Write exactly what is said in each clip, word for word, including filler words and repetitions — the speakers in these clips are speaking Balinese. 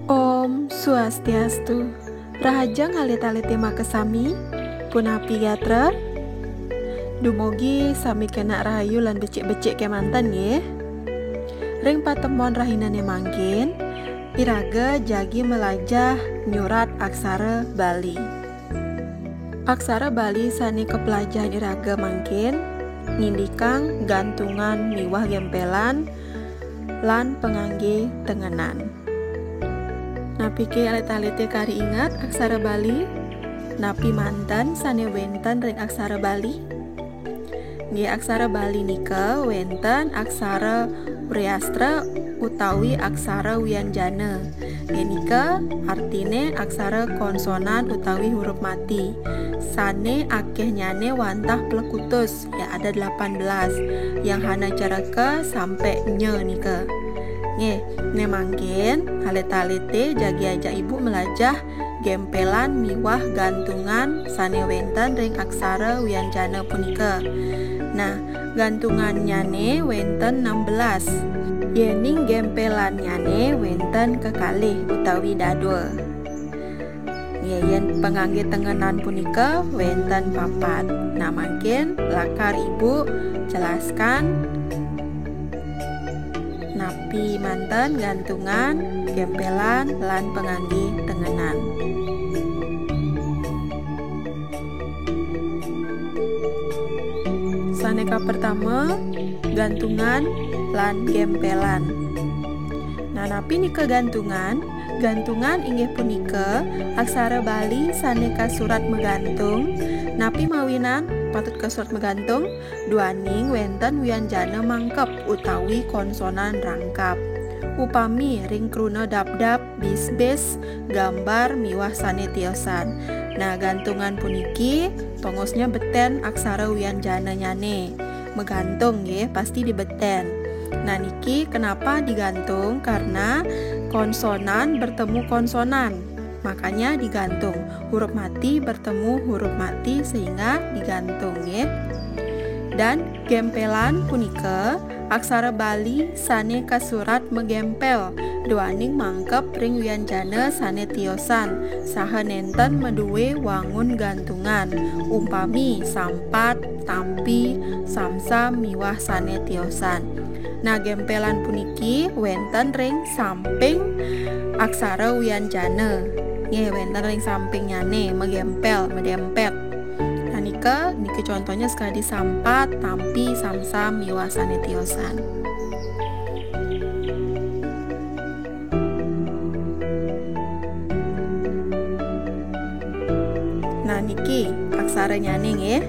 Om Swastiastu. Rahajeng alit-alite makasami, punapi gatra? Dumugi sami kenak rahayu lan becik-becik kemanten nggih. Ring patemon rahinane mangkin, iraga jagi malajah nyurat aksara Bali. Aksara Bali sane kaplajahin iraga mangkin ngindikang gantungan miwah gempelan lan pangangge tengenan. Napike alit-alite kari inget aksara Bali? Napi manten sane wenten ring aksara Bali? Nggih, aksara Bali nika wenten aksara Wreastra utawi aksara Wianjana. Nggih, nika artine aksara konsonan utawi huruf mati. Sane akehnyane wantah plekutus, ya ada delapan belas. Yang hana caraka sampai nya nika. Nggih, ne mangkin alit-alite jagi ajak ibu melajah gempelan miwah gantungan sane wenten ring aksara wianjana punika. Nah, gantungannyane wenten enam belas. Yening gempelannyane wenten kekalih utawi dadua. Nggih, yen pangangge tengenan punika wenten papat. Nah, mangkin lakar ibu jelaskan napi manten gantungan, gempelan, lan pangangge tengenan. Sane kapertama, gantungan lan gempelan. Nah, napi nika gantungan? Gantungan inggih punika aksara Bali sane kasurat magantung. Napi mawinan patut kasurat magantung? Duaning wenten wianjana mangkep utawi konsonan rangkap. Upami ring kruna dapdap, bisbis, gambar, miwah sane tiosan. Nah, gantungan puniki tongosnya beten aksara wianjananyane. Magantung nggih, pasti dibeten. Nah, niki kenapa digantung? Karena konsonan bertemu konsonan. Makanya digantung. Huruf mati bertemu huruf mati sehingga digantung nggih. Dan gempelan punika aksara Bali sane kasurat magempel, duaning mangkep ring wianjana sane tiosan, saha nenten madue wangun gantungan, umpami sampat, tampi, samsam, miwah sane tiosan. Nah, gempelan puniki wenten ring samping aksara wianjana. Nggih, wenten ring sampingnyane, magempel, madempet. Nah, nika, niki contohnya sekadi sampat, tampi, samsam, miwah sane tiosan. Nah, niki aksaranyane nggih.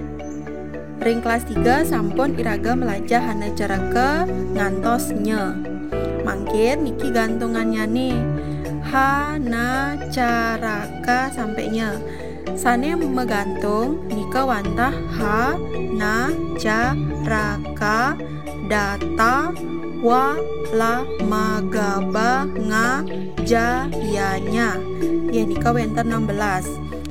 Ring kelas tiga sampun iraga melajah hana caraka ngantos nya. Mangkin niki gantungannyane ha, na, ca, ra, ka sampai nya. Sane magantung nika wantah ha, na, ca, ra, ka, da, ta, wa, la, ma, ga, ba, nga, ja, ya, nya. Nggih, nika wenten enam belas.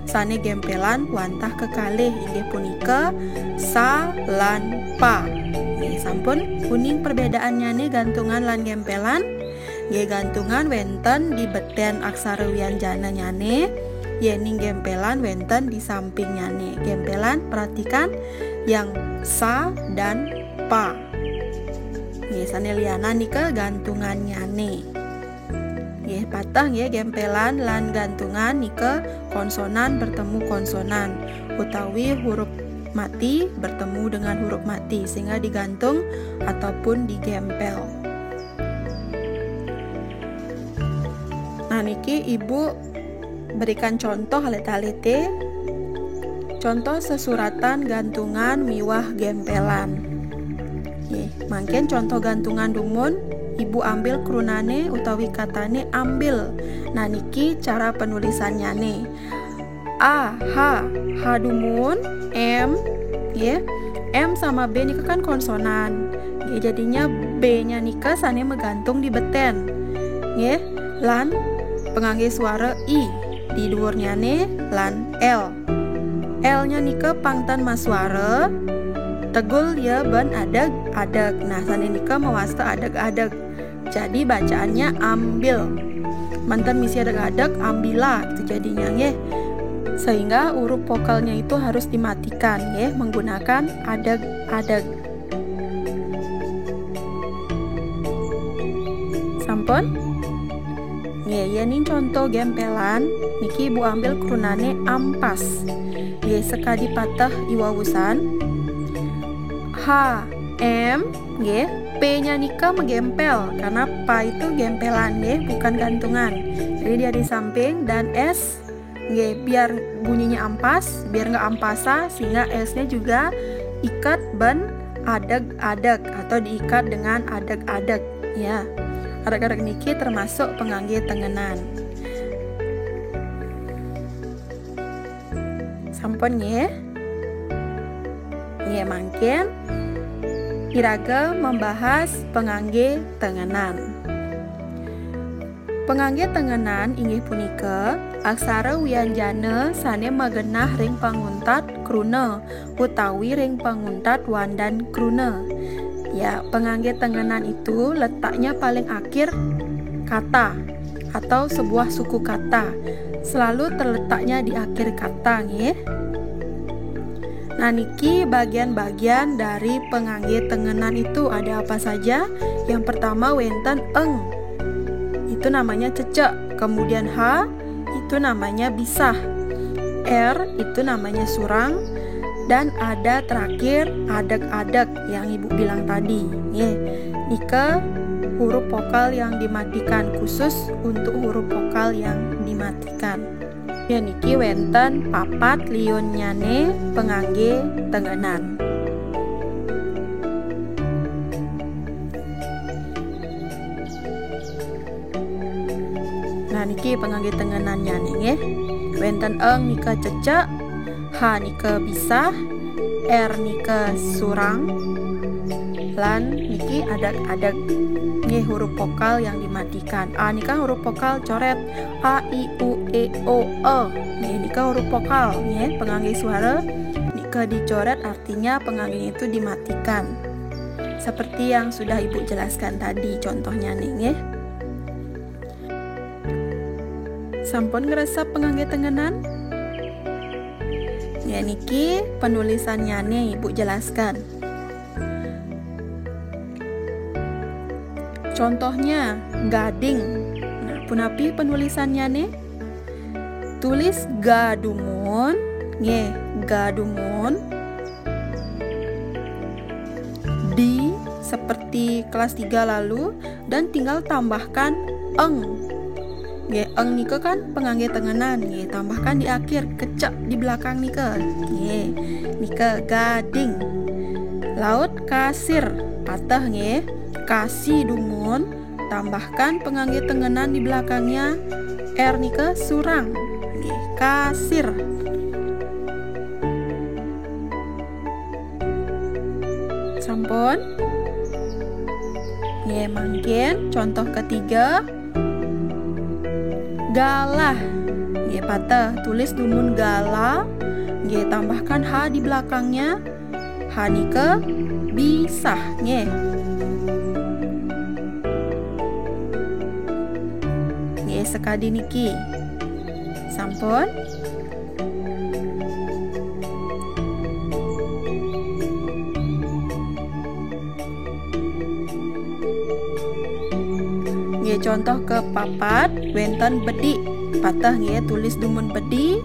Sane gempelan wantah kekalih inggih punika sa lan pa. Nggih, sampun uning perbedaannyane gantungan lan gempelan? Nggih, gantungan wenten di beten aksara wianjananyane, yening gempelan wenten di sampingnyane. Gempelan, perhatikan yang sa dan pa. Nggih, sane lianan nika gantungannyane. Nggih, pateh nggih, gempelan lan gantungan nika konsonan bertemu konsonan utawi huruf mati bertemu dengan huruf mati sehingga digantung ataupun digempel. Nah, niki Ibu berikan contoh alit-alite. Contoh sesuratan gantungan miwah gempelan. Nggih, mangkin contoh gantungan dumun, Ibu ambil krunane utawi katane ambil. Nah, niki cara penulisannyane. A, ha, ha dumun, M, nggih. M sama B nika kan konsonan. Nggih, jadinya B-nya nika sane magantung di beten. Nggih, lan pangangge suara I di duurnyane lan L. L-nya nika pang tan masuara, tegul ya ban adeg-adeg. Nah, sane nika mawasta adeg-adeg. Jadi bacaannya ambil. Manten misi adeg-adeg, ambila gitu jadinya nggih. Sehingga huruf vokalnya itu harus dimatikan nggih, menggunakan adeg-adeg. Sampun? Nggih, yen ning contoh gempelan, niki Ibu ambil krunane ampas. Nggih, sekadi pateh iwawusan. H, M, nggih, P-nya nika menggempel karena pa itu gempelan nggih, bukan gantungan. Jadi dia di samping dan S nggih, biar bunyinya ampas, biar nggak ampasa, sehingga S-nya juga iket ben adeg-adeg atau diikat dengan adeg-adeg. Ya, adeg-adeg niki termasuk pengangge tengenan. Sampun nggih? Nggih, mangkin iraga membahas pengangge tengenan. Pengangge tengenan inggih punika aksara wianjana sane magenah ring panguntat kruna utawi ring panguntat wandan kruna. Ya, pengangge tengenan itu letaknya paling akhir kata atau sebuah suku kata. Selalu terletaknya di akhir kata, nggih. Nah, niki bagian-bagian dari pengangge tengenan itu ada apa saja? Yang pertama wenten eng. Itu namanya cecek. Kemudian H itu namanya bisah. R itu namanya surang. Dan ada terakhir adeg-adeg yang Ibu bilang tadi. Nggih. Nika huruf vokal yang dimatikan, khusus untuk huruf vokal yang dimatikan. Ya, niki wenten papat liunnyane pengangge tengenan. Nah, niki pengangge tengenannyane nggih. Wenten eng nika cecek, H nika bisah, R nika surang, lan niki adeg-adeg. Nggih, huruf vokal yang dimatikan. A nika huruf vokal coret. A, I, U, E, O, E. Nggih, nika huruf vokal, nggih, pengangge suara nika dicoret, artinya pengangge itu dimatikan. Seperti yang sudah Ibu jelaskan tadi contohnya nih, nggih. Sampun ngresep pengangge tengenan? Nggih, niki penulisannyane Ibu jelaskan. Contohnya, gading. Nah, punapi penulisannyane? Tulis ga dumun, nggih, ga dumun. Di seperti kelas tiga lalu dan tinggal tambahkan eng. Nggih, eng nika kan pengangge tengenan, nggih, tambahkan di akhir, kecek di belakang nika. Nggih, nika gading. Laut kasir, pateh nggih, kasi dumun, tambahkan pengangge tengenan di belakangnya, R nika surang. Nggih, kasir. Sampun? Nggih, mangkin contoh ketiga. Galah. Nggih, pateh, tulis dumun gala. Nggih, tambahkan H di belakangnya. H nika bisah, nggih. Nggih, sekadi niki. Sampun? Nggih, contoh kepapat, wenten bedi. Pateh nggih, tulis dumun bedi.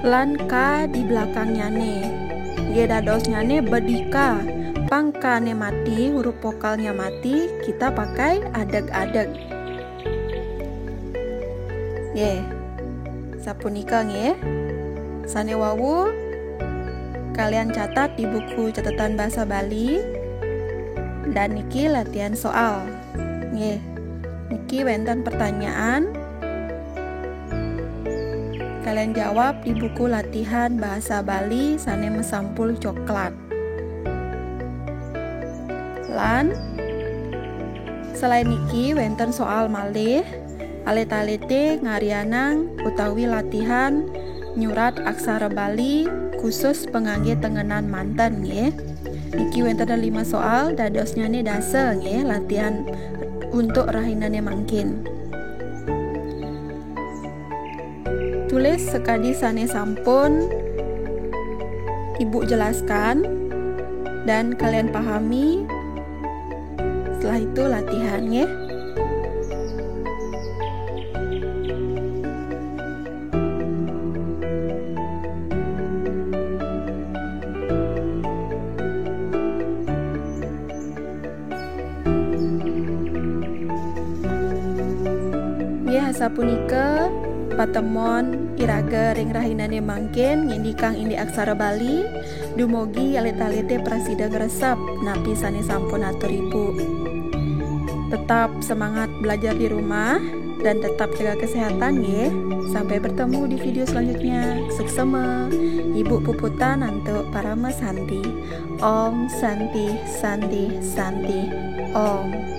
Lan K di belakangnyane. Nggih, dadosnyane bedika. Pang K-ne mati, huruf vokalnya mati, kita pakai adeg-adeg. Nggih. Sapunika nggih. Sane wau kalian catat di buku catatan bahasa Bali. Dan niki latihan soal. Nggih. Niki wenten pertanyaan. Kalian jawab di buku latihan bahasa Bali sane masampul coklat. Lan selain niki wenten soal malih, alit-alite ngarianang utawi latihan nyurat aksara Bali khusus pengangge tengenan manten nggih. Niki wénten lima soal, dadosnyané dasa nggih latihan untuk rahinane mangkin. Tulis sakadi sane sampun Ibu jelaskan dan kalian pahami. Setelah itu latihan nggih. Nggih, sapunika patemon iraga ring rahinane mangkin ngindikang indik aksara Bali, dumugi alit-alite prasida ngresep napi sane sampun atur Ibu. Tetap semangat belajar di rumah dan tetap jaga kesehatan nggih. Sampai bertemu di video selanjutnya. Suksema, Ibu puputan antuk Parama Santi. Om Santi, Santi, Santi. Om.